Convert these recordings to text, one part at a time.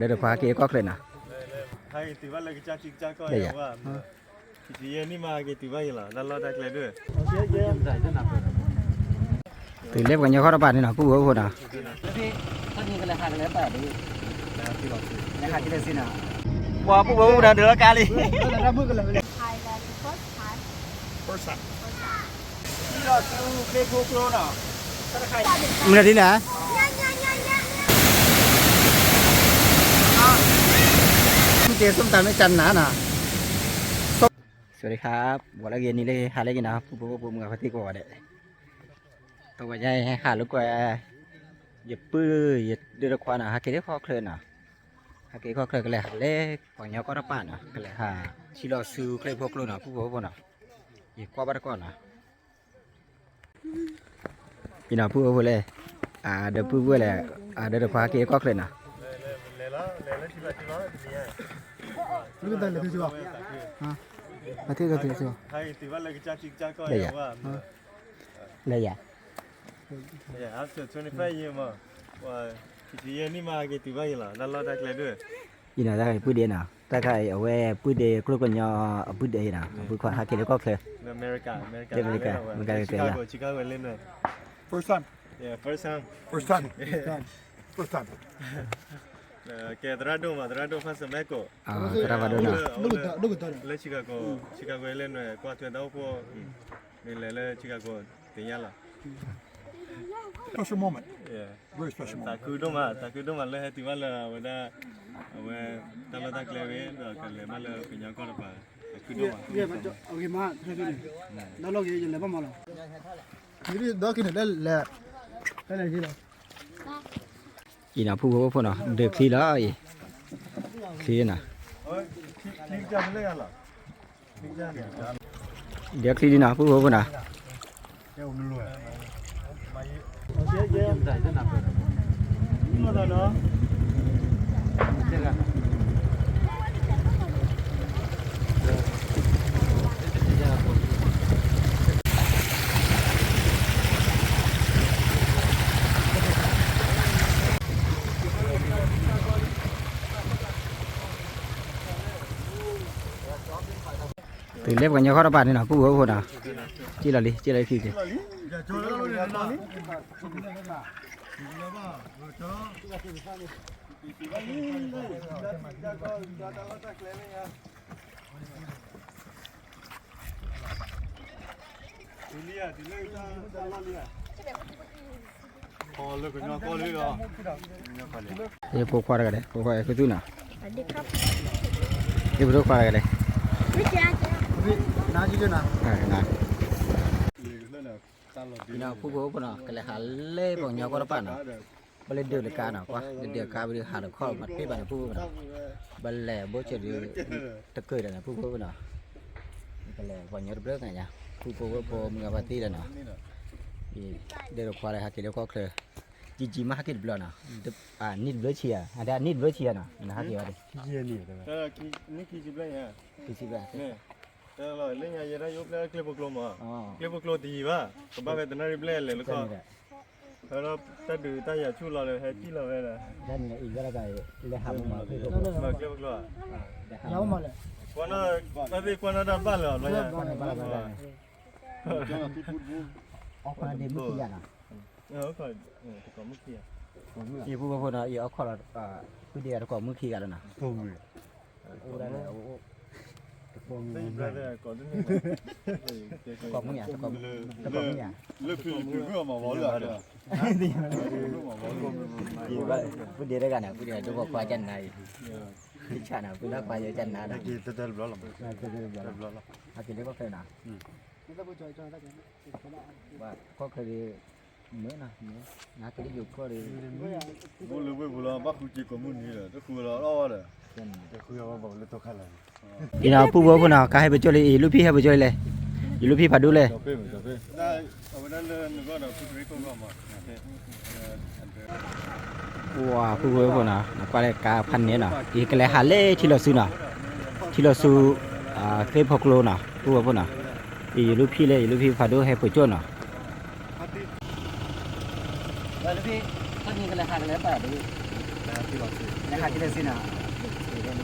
ဒီးတခွါက့ၤကီၢ်ချၢနီၤ, ဟဲက့ၤတုၤဘၣ်လၢကစၢ်ထံကစၢ်ကီၢ်ယၤဝဲ, ယဲန့ၣ်မးဟဲက့ၤတုၤဘၣ်ယၤလီၤ တၢ်လီၢ်တၢ်ကျဲဒၣ်, တုၤလၢပှၤကညီကီၢ်တပၤန့ၣ်နီၤ ပုၢ်ဖိဝဲၢ်ဖိနီၤ, ပှၤပုၢ်ဖိဝဲၢ်ဖိဒီးလၢကါလံ, First time. မနုၤဒ်န့ၣ်, မ့ၢ်က့ၤ ส้มตำ မ့ၢ်ကနၤနီၤ, สวัสดีครับ ဝဲလၢဂ့ၤန့ၣ်လၢဟါလၢဂ့ၤနီၤ ပုၢ်ဖိဝဲၢ်ဖိမုၢ်ဂၤဖါတံၢ်ကိးဂၤဒဲး, တဝဲညါဟဲဟးလိာ်ကွဲ ယပုၢ်ယဒီတခွါနီၤ ဟဲက့ၤလၢကီၢ်ချၢနီၤ, ဟဲက့ၤကီၢ်ချၢကလဲၤဟးလၢပှၤကညီကီၢ်တပၤနီၤ ကလဲၤဟး ထံလီၤဆူချ့ဖိကျိနီၤ ပုၢ်ဖိဝဲၢ်ဖိနီၤ, ယကွၢ်ဘၣ်တကီၢ်နီၤ, အံၤနီၤ ပုၢ်ဖိဝဲၢ်ဖိလဲၣ်, အဒီပုၢ်ဝဲၢ်လဲၣ်, အဒီတခွါက့ၤကီၢ်ချၢနီၤ, လဲၤလီၤ လဲၤလၢထံဘၣ်ထံလီၤ, လဲၤ, လဲၤယၤ, အံၤနီၤ တၢ်ဂ့ၢ်ပုၢ်ဒ့နီၤ တၢ်ခါအံၤအဝဲပုၢ်ဒ့ကျိကညီအပုၢ်ဒ့နီၤ အပုၢ်ခွါဟဲက့ၤလၢကီၢ်ချၢ, လၢအမဲရကၤ, အမဲရကၤ, အမဲရကၤ, အမဲရကၤ, First time. First time. ကဲသရၣ်ဒိၣ်မး သရၣ်ဒိၣ်ဖးစမဲကိး, သရၣ်ဖးဒိၣ်နီၤ, လၢ Chicago, Chicago လဲၣ်နွဲၣ် ကွၢ်ထွဲတၢ်အိၣ်ဖှိၣ်, မ့ၢ်လဲၤလၢ Chicago သ့ၣ်ညါလီၤ, special moment, very special moment, သးခုဒိၣ်မး သးခုဒိၣ်မးလၢဟဲတုၤဘၣ်လၢအဝဲဒၣ်, အဝဲတၢ်လီၢ်တၢ်ကျဲဝဲ ဒီးကလဲၤဘၣ်လၢကညီကီၢ်တပၤ, သးခုဒိၣ်မး, အံၤနီၤ ပုၢ်ဖိဝဲၢ်ဖိနီၤ ဒုးချံလီၤအံၤ, ချံနီၤ, ဒုးချံဒ်နီၤ ပုၢ်ဖိဝဲၢ်ဖိနီၤ, တုၤလၢပှၤကညီကီၢ်တပၤန့ၣ်နီၤ ပုၢ်ဖိဝဲၢ်ဖိနီၤ, က့ၢ်လီၤလံ က့ၢ်လီၤလံခံက့ၤ, ယဖိခွါတဂၤဒဲး ဖိခွါအဲၣ်ခိသူၣ်နီၤ, ယဖိခွါတဂၤဒဲး, န ပုၢ်ဖိဝဲၢ်ဖိနီၤ ကလဲၤဟးလၢပှၤကညီကီၢ်တပၤနီၤ, ဘၣ်လဲၤဒုးလၢကါနီၤ ကွၢ် လဲၤဒုးကါဝံၤဒီးဟးတခီမၤတဘၣ်န့ၣ် ပုၢ်ဖိဝဲၢ်ဖိနီၤ, ဘၣ်လဲၤဘိၣ်စၢၤဒုး တကၢၢ်ဒီးန့ၣ် ပုၢ်ဖိဝဲၢ်ဖိနီၤ, ကလဲၤပှၤကညီတဘျုးကညါ ပုၢ်ဖိဝဲၢ်ဖိမုၢ်ဂၤဖါတံၢ်ဒီးနီၤ, ဒဲတခွါလၢဟဲက့ၤလၢကီၢ်ချၢ, ကံကံမ့ၢ်ဟဲက့ၤတဘျီနီၤ, နံၣ်တဘျုးဆံးဧါ, အဒၣ်နံၣ်တဘျုးဆံးဧါနီၤ နဟဲက့ၤဝဲဒၣ်, ခံဆံဘျဲၣ်, လၢညါယဲဒၣ်ယအိၣ်ဖျဲၣ်ကျဲဖိကျိမး, ကျဲဖိကျိတယံၤဘၣ်, ကဘၣ်ဖဲတနၣ်ရံၣ်ဘျဲၣ်လဲၤလၢခီၣ်, ဖဲလီၤတၢ်ဒုးတၢ်ယၤဆူၣ်လီၤလၢဟဲစံၣ်လီၤဝဲဒီး, မၤကျဲဖိကျိ, ကွၢ်နီၣ်, ပှၤသ့ၣ်ကွၢ်နီၣ်တၢ်ဘၣ်လၢၤအဘျီညါ, အီၣ်ခီၣ်ဒ့မုၣ်ခံဂၤနီၤ, ယပုၢ်ဖိနီၤ ယအီၣ်ခီၣ်လီၤ, ပုၢ်ဒ့တကိးမုၣ်ခံဂၤလီၤနီၤ, အိၣ်ဒၣ်လဲၣ်, တကိးမုၣ်ညါ, တကိးမုၣ်ညါ, ပုၢ်ဒ့တဂၤန့ၣ် ပုၢ်ဒ့တခွါကနၤအံၤ, ဆံးဆံးနီၤ ပုၢ်ဒ့ခွါယဲကနၤဒီး, ဟဲက့ၤလၢကီၢ်ချၢနီၤ, ကီၢ်ချၢဒ်, မ့ၢ်နီၤ, နဟဲက့ၤလၢယိၤကီၢ်ဒီး, အိၣ်လၢဝ့ၢ်ပူၤလီၤ ဘၣ်ဃုစ့ၢ်ကိးမုၢ်နံၤဒီး တဃုလီၤအီၣ်ဘၣ်ဒီး, အံၤနီၤ ပုၢ်ဖိဖိနီၤ ကါဟဲပကၠိလံ ယလူၢ်ဖံဟဲပကၠိလံလဲၣ်, ယလူၢ်ဖံဖးဒိၣ်လဲၣ်, ဝါ ပုၢ်ဖိဖိနီၤ နကွၢ်လၢကါဖးန့ၣ်နီၤ ယကလဲၤဟးလၢထံလီၤဆူနီၤ, ထံလီၤဆူ သ့ၣ်ဖီကျိနီၤ ပုၢ်ဖိဖိနီၤ, ယလူၢ်ဖံလဲၣ် ယလူၢ်ဖံဖးဒိၣ်ဟဲပကၠိနီၤ, လၢဖံ ခီၣ်နံၤကလဲၤဟးကလဲၤပာ်ဒ်, လၢထံလီၤဆူ နဟးက့ၤလၢစုနီၤ, န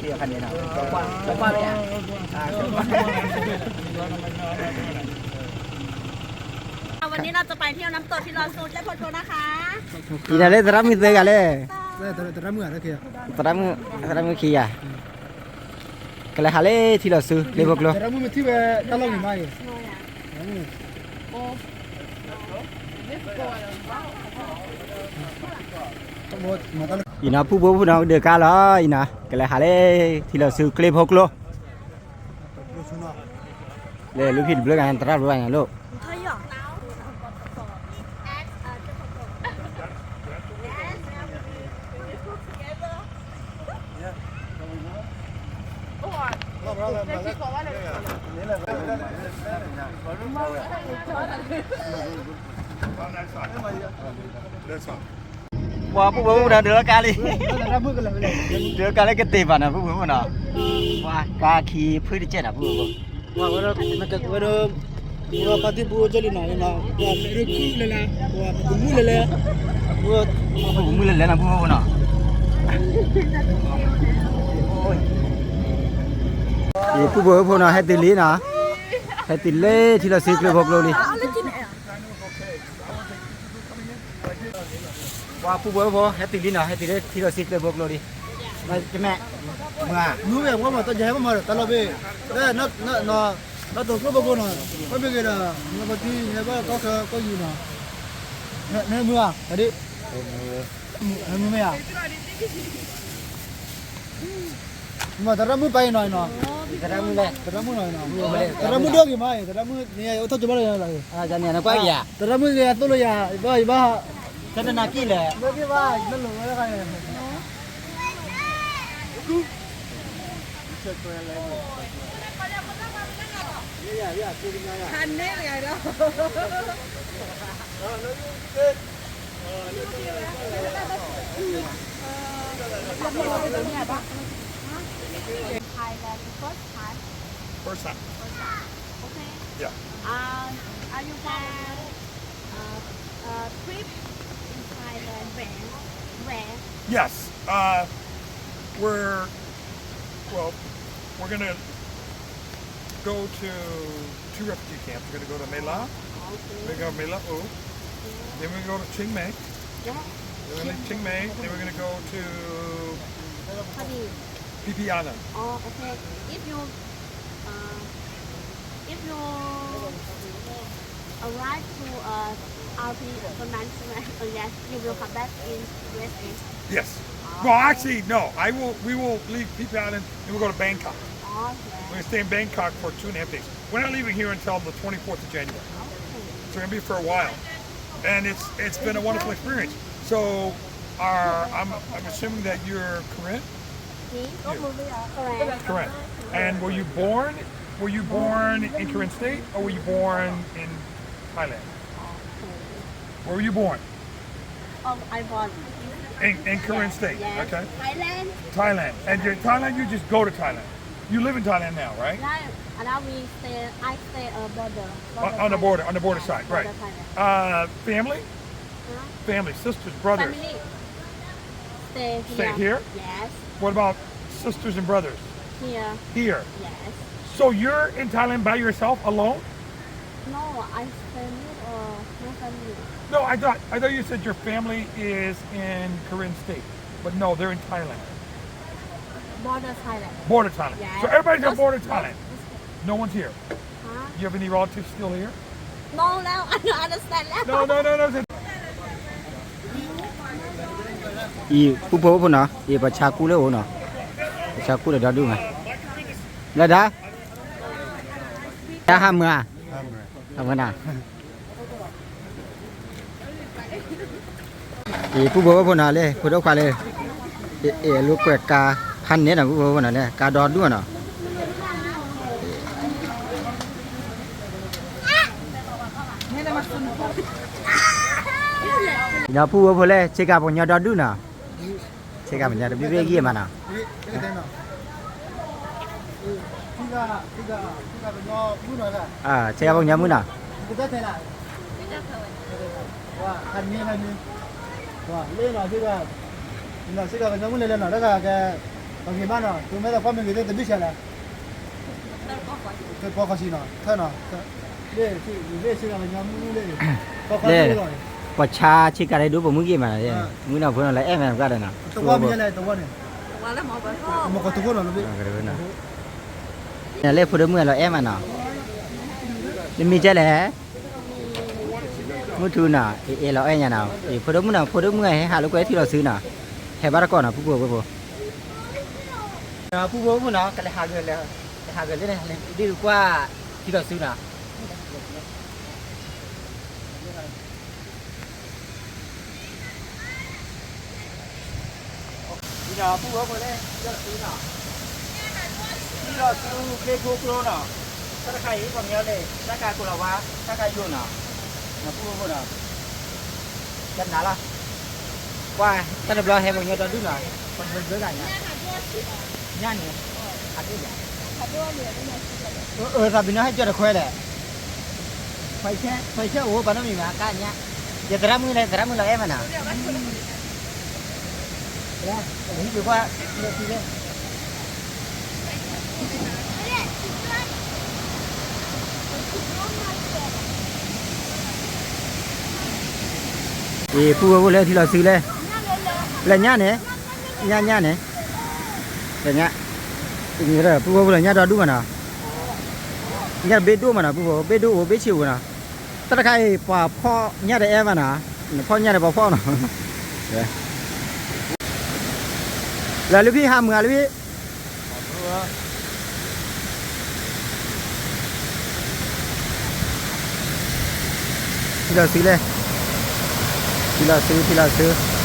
က့ၤအခါန့ၣ်နီၤ, ကွၢ်ကွၢ်မ့ၢ်ဧါ. วันนี้เราจะไปเที่ยวน้ำตกที่ลอยโซนและโพโทนะคะ အံၤနၤလၢသရၣ်မုၣ်သၢဂၤလဲၣ်, သရၣ်မုၣ်ခံဂၤ, ကလဲၤဟးလၢထံလီၤဆူ ကျ့ဖိကျိ အံၤနီၤ ဖုဘိဖုနီၤ ကဒုးကါလီၤ အံၤနီၤ ကလဲၤဟးလၢထံလီၤဆူ ကျ့ဖိကျိ လၢလူဖံတဘျုးဂၤ သရၣ်တဘျုးဂၤန့ၣ်လိၣ်. ပှၤဖုဘိဖုနီၤ ဒုးလီၤကါလံ, ဒုးလီၤကါလၢကသ့ၣ်ဘၣ်နီၤ ဖုဘိဖုနီၤ, ပှၤကါခံဖုတကဲနီၤ ဖုဘိဖု ဝဲဒၣ် ပှၤဖါတံၢ်ပူၤကၢလံနီၤ, ပှၤမ့ၢ်ဒိၣ်ကူလဲၤလဲၤ, ပှၤမ့ၢ်ဒိၣ်မုၢ်လဲၤလဲၤ, ပှၤမုၢ်လဲၤလဲၤနီၤ ဖုဘိဖုနီၤ, ဖုဘိဖုနီၤ ဟဲတုၤလံနီၤ, ဟဲတုၤလၢထံလီၤဆူကျ့ဖိကျိလံ. ပှၤဖုဘိဖု ဟဲတုၤလံနီၤ, ဟဲတုၤလၢထံလီၤဆူကျ့ဖိကျိလံ. မ့ၢ်ဝဲ ပှၤမၤတၢ်ယဟဲပှၤမၤဒီးတၢ်လီၢ်ဘ့ၣ်, လၢ နီၢ်တိၤကျိဖိကျိနီၤ, ပမ့ၢ်ဂ့ၤဒီး မ့ၢ်ပှၤတံၢ်ဟဲဘၣ်ကီၢ်ချၢကီၢ်ယူၤနီၤ, နမုာ်ဧါ, နမုာ်မ့ၢ်ဧါ. မ့ၢ်သရၣ်မုၣ်ပၢ်အံၤနီၤ, သရၣ်မုၣ်နီၤ, သရၣ်မုၣ်ဒိၣ်ဂ့ၤမးအံၤ, သရၣ်မုၣ်န့ၣ် အိၣ်ထီၣ်ကၠိဘၣ်လၢယၤလီၤ, သရၣ်မုၣ်ဂ့ၤ သိၣ်လိယၤ, ယဘၣ်ယဘၣ်, သရၣ်နာ်က့လဲၣ်, In Thailand first time? First time. First time. Okay. Yeah. Um, are you guys, uh, uh, trip in Thailand? When? Where? Yes. Uh, we're, well, we're gonna go to two refugee camps. We're gonna go to Mae La. Okay. We're gonna go to Mae La O. Yeah. Then we're gonna go to Chiang Mai. Yeah. Then we're gonna leave Chiang Mai. Then we're gonna go to Phi Phi Island. Oh, okay. If you, uh, if you arrive to, uh, R P Management, yes, you will come back in U S A. Yes. Oh. Well, actually, no. I will. We will leave Phi Phi Island and we'll go to Bangkok. Okay. We're gonna stay in Bangkok for two and a half days. We're not leaving here until the twenty-fourth of January. Okay. So we're gonna be for a while. And it's it's been a wonderful experience. So, are, I'm I'm assuming that you're Karen? Me? You. Correct. Correct. And were you born were you born in Karen State or were you born in Thailand? Where were you born? Um, I born In in Karen State. Yes. Okay. Thailand. Thailand. And you're in Thailand, you just go to Thailand. You live in Thailand now, right? Yeah, and now we stay. I stay uh, border. On, on the border, on the border side, right? Border Thailand. Uh, family? Huh? Family, sisters, brothers. Family stay here. Stay here? Yes. What about sisters and brothers? Here. Here? Yes. So you're in Thailand by yourself, alone? No, I stay with uh, my family. No, I thought I thought you said your family is in Karen State, but no, they're in Thailand. Border Thailand. Border Thailand. Yes. So everybody's on border Thailand. No one's here. Huh? You have any relatives still here? No, no, I don't understand that. No, no, no, no. အံၤ ပူဖိဖိနီၤ အံၤ ပဆါကူလၢအိၣ်နီၤ ပဆါကူလၢဒီဒူၣ်မး လၢဒါ တၢ်ဟးမုာ်ဧါ ဟးမုာ်နီၤ အံၤ ပူဖိဖိနီၤ လၢ ဖိဒိၣ်ခွါလၢ အံၤ အံၤ လိာ်ကွဲကါ ဖးန့ၣ်နီၤ ပူဖိဖိနီၤ လၢကါဒီဒူၣ်နီၤ ဒီးပူဖိဖိလၢ ဆ့ကၤပှၤကညီဒီဒူၣ်နီၤ ဆ့ကၤပှၤကညီတဘ့ၣ်ဘ့ၣ်ဂံၢ်မးနီၤ ဆ့ကၤပှၤကညီမုၣ်နီၤ လၢနီၤ ဆ့ကၤ စ့ၢ်ကီးကညီမုၢ်လဲၤလဲၤနီၤ တၢ်ဂၤကဲ ပဂ့ၤဘၣ်နီၤ ကမ့ၢ်သးကွၢ်မ့ၢ်ဂ့ၤသ့ၣ်တဘ့ၣ်ဆဲးလဲၣ် ကပီခီဆံနီၤ ထၢနီၤ လၢပှၤဆါဆ့ကၤလၢဒိပမုၢ်ဂ့ၤမးနီၤ မုၢ်နီၤဖိနီၤလၢအဲၣ်မးနကၢ်ဒီးနီၤ တဝီမ့ၢ်လဲၣ်တဝီန့ၣ် မကီၢ်တခိၣ်နီၤ လၢဖိဒိၣ်မုၣ်အလီၤအဲၣ်မးနီၤ နမံၤကဲလဲၣ် မုၢ်ထူနီၤ အ့ၣ်အ့ၣ်လီၤအဲၣ်ညါနီၤ အ့ၣ်ဖိဒိၣ်မုၣ်နီၤ ဖိဒိၣ်မုၣ်ဟဲဟးလိာ်ကွဲထံလီၤစုနီၤ ဟဲဘၣ်တကိးနီၤ ပုၢ်ဖိဝဲၢ်ဖိ ပုၢ်ဖိဝဲၢ်ဖိနီၤ ကလဲၤဟးဂီၤလၢ ကဟးဂီၤလၢန့ၣ် ဒ်ကွၢ်ထံလီၤစုနီၤ ဒီးပုၢ်ဝဲၢ်ဖိလၢ ထံလီၤစုနီၤ, ထံလီၤစု ဘ့ၣ်ခိၣ်ကျိနီၤ, တၢ်တခါအံၤ ပှၤကညီန့ၣ် တၢ်ခါကိးလီၤဝါ, တၢ်ခါယိာ်နီၤ, ဒီးပုၢ်ဝဲၢ်ဖိနီၤ, ကနၤလီၤ, ကွၢ် တၢ်တဘျီဟဲပှၤကညီဒီဒူၣ်နီၤ, ပှၤတဘျီဂၤညါ, ညါန့ၣ်, အဒိယၤ, အၢ သးပ့ၤနီၣ်ဟဲကၠီတခွဲလဲၣ် ဖဲဆဲးအိၣ်ပှၤနီတမံၤဘၣ် ကါညါ, ယသရၣ်မုၣ်လဲၣ် သရၣ်မုၣ်လီၤအဲၣ်မးနီၤ, ဟံးကွၢ်, အံၤ ပုၢ်ဝဲၢ်ဖိလၢထံလီၤစုလဲၣ်, လဲၤညါန့ၣ်, ညါညါန့ၣ်, လဲၤညါ, ပုၢ်ဝဲၢ်ဖိလၢညါဒီဒူၣ်မးနီၤ, ညၣ်တဘ့ၣ်ဒိၣ်မးနီၤ ပုၢ်ဖိ ဘ့ၣ်ဒိၣ်အိၣ်ဘ့ၣ်ဆံးအိၣ်နီၤ, တၢ်တခါအံၤ ပှၤဖီၣ်ညၣ်တအဲၣ်ဘၣ်နီၤ, နဖီၣ်ညၣ်ဒီးပှၤဖီၣ်နီၤ, လၢလုၢ်ဖံးဟးမုာ်အလုၢ်ဖံး, ထံလီၤစုလဲၣ်, ထံလီၤစု ထံလီၤစု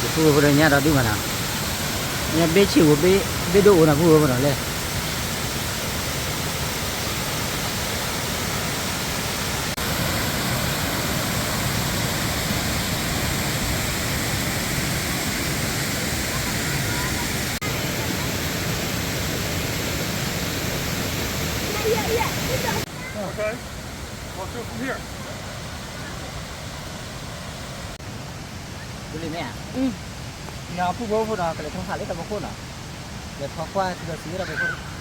ယပုၢ်ဖိဒီးညၣ်ဒီဒူၣ်မးနီၤ, ညၣ်ဘ့ၣ်ဆံးအိၣ် ဘ့ၣ်ဒိၣ်အိၣ်နီၤ ပုၢ်ဖိဒီးလဲၣ် Okay. I'll show from here. ဒ်လဲၣ်မ့ၢ်ဧါ, နီၤ ပုၢ်ဖိဖိနီၤ ကလဲၤထီၣ်ဟးလၢတၢ်ဖီခိၣ်နီၤ, လဲၤထီၣ်ကွၢ်ထံလီၤစုလၢတၢ်ဖီခိၣ်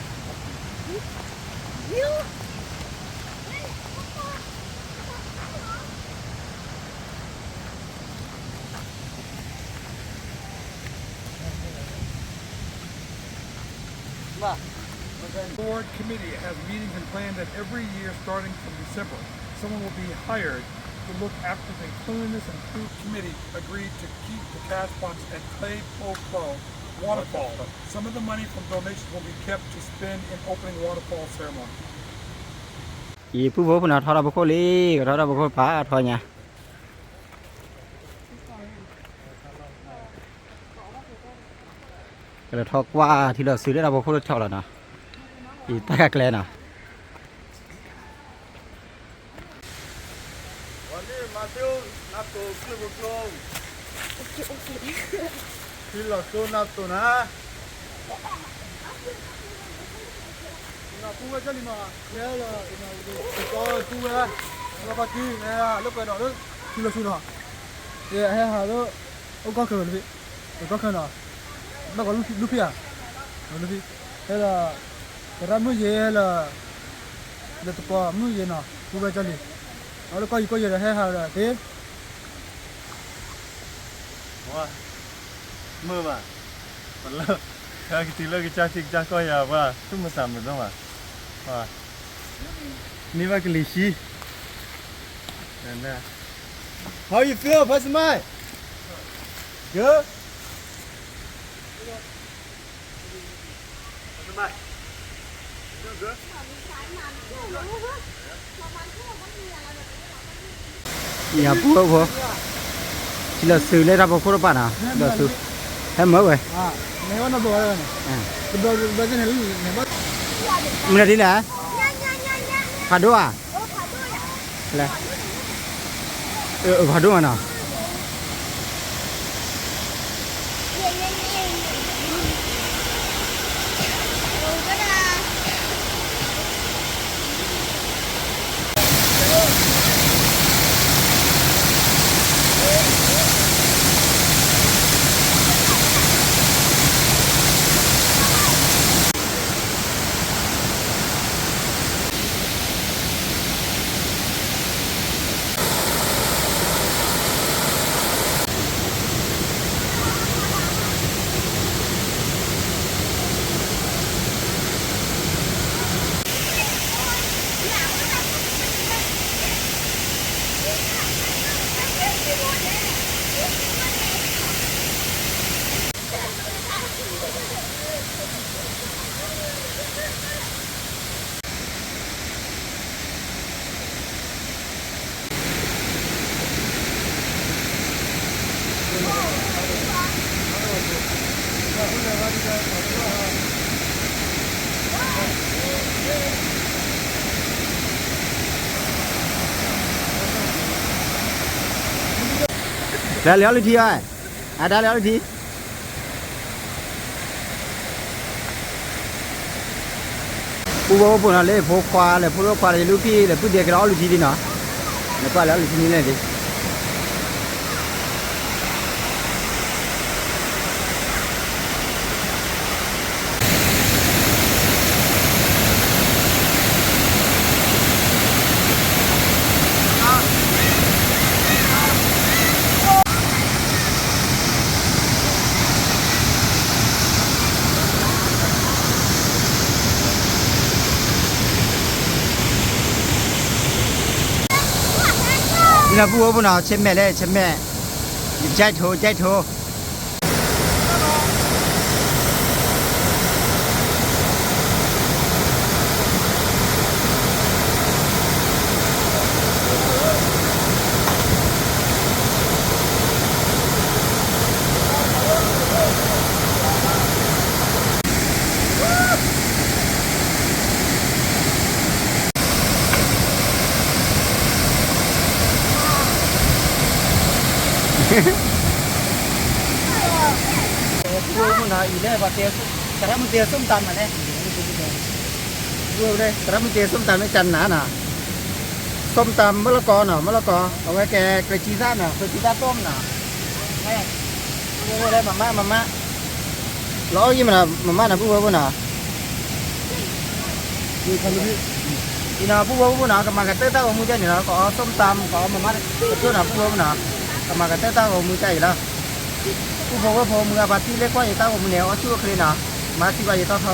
Board committee has meetings and planned that every year starting from December. Someone will be hired to look after the cleanliness and food committee agreed to keep the cash box at Clay Popo Waterfall. Some of the money from donations will be kept to spend in opening waterfall ceremony. အံၤ ပုၢ်ဖိဖိနီၤ ထီၣ်တၢ်ဖီခိၣ်လံ, ကထီၣ်တၢ်ဖီခိၣ်ပာ်ထီၣ်ညါ ကလဲၤထီၣ်ကွၢ်ထံလီၤစုလၢတၢ်ဖီခိၣ်လၢထီၣ်လီၤနီၤ, အံၤတၢ်ကကျဲနီၤ, ပှၤလၢမၤသ့အိၣ်နၢ်တိၢ်ကျၢၢ်ဖိကျိ, ထံလီၤစုနၢ်တိၢ်နၤ, ပုၢ်ဝဲၢ်ကၢ်လံနီၤ, ယဲလၢ ကီပုၢ်ဝဲၢ်, လီၤကီၢ်စု လၢကွဲးနီၤလၢ ထံလီၤစုနီၤ, ယဟဲဟးလၢ အိၣ်ကီၢ်ခဲလၢာ်လၢဖံ, အိၣ်ကီၢ်ခဲနီၤ, ဘၣ်ကီးလူၢ်ဖံဧါ, လူၢ်ဖံ, ဟဲလၢ သရၣ်မုၣ်ယဲလၢ လၢသကိးမုၣ်ယဲနီၤ ပုၢ်ဝဲၢ်ကၢ်လံ, အလၢကီၢ်ယံၤကီၢ်ယဲဒီးဟဲဟးဒီးသ့ မုာ်ဘၣ်, ပလၢ ကတုၤလၢကစၢ်ထံကစၢ်ကီၢ်ယၤဘၣ် သူၣ်မုာ်သးမုာ်ဒိၣ်မး, န့ၢ်ဘၣ်ကလံၤဆှံ, How you feel, Pastor Mike? Good? ယပုၢ်ဖိ, ထံလီၤစုလၢတၢ်ဖီခိၣ်တပၤနီၤ, ထံလီၤစု, ဟဲမၢဝဲ, မနုၤဒ်လဲၣ်, ဖးဒိၣ်ဧါ, လဲၣ်, ဖးဒိၣ်မးနီၤ. တၢ်လဲၤအီၣ်လုၢ်ထံအီၤ, အတၢ်လဲၤအီၣ်လုၢ်ထံ ပူဖိဝဲဖိနီၤ လၢဖိခွါလဲၤဖိဒိၣ်ခွါလဲၤလူၢ်ဖံးလဲၤပုၢ်ဒဲးကဒီးအီၣ်လုၢ်ထံဒံးနီၤ, လဲၤကွၢ်လဲၤအီၣ်လုၢ်ထံန့ၣ်လဲၣ်ဒံး ဒ်နီၤ ပုၢ်ဖိဝဲဖိနီၤ ဆဲမဲာ်လဲၣ် ဆဲမဲာ်, ယကၠဲးထိ ကၠဲးထိ ပုၢ်ဖိဝဲဖိနီၤ အံၤလၢပှၤတဲ သရၣ်မုၣ်တဲ ส้มตำ မးလဲၣ်, သရၣ်မုၣ်တဲ ส้มตำ မ့ၢ်တၢ်နးနီၤ, ส้มตำ မၢလီၤကီနီၤ မၢလီၤကီ, အဝဲကဲ ကြက်ချီသားနီၤ ကြက်ချီသား ต้ม နီၤ, မၤမၤ လီၤအီၣ်ယံၤမးနီၤ မၤမၤနီၤ ပုၢ်ဖိဝဲဖိနီၤ အံၤနီၤ ပုၢ်ဖိဝဲဖိနီၤ ကမၤကတၢၢ်တၢ်ဂီၤမူဒ်န့ၣ်နီၤ ကအီ ส้มตำ ကအီ မၤမၤ ကတၢၢ်နီၤ ပုၢ်ဖိဝဲဖိနီၤ ကမၤကတၢၢ်တၢ်ဂီၤမူဒ်အံၤလီၤ ပုၢ်ဖိဝဲဖိ မုၢ်ဂၤပှၤသံလၢကွၢ်ယတၢ်ဂီၤမူန့ၣ် အီၣ်ဆူၣ်အိၣ်ချ့နီၤ, မၤစံးဘၣ်ယတီထီ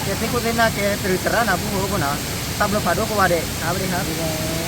ကဲသ့ၣ်ခိၣ်သ့ၣ်နၢ်ကဲတရံးတရၣ်နီၤ ပုၢ်ဖိဝဲဖိနီၤ, တၢ်ဘျုးဖးဒိၣ်ကိးဂၤဒဲး အဝဲဒၣ်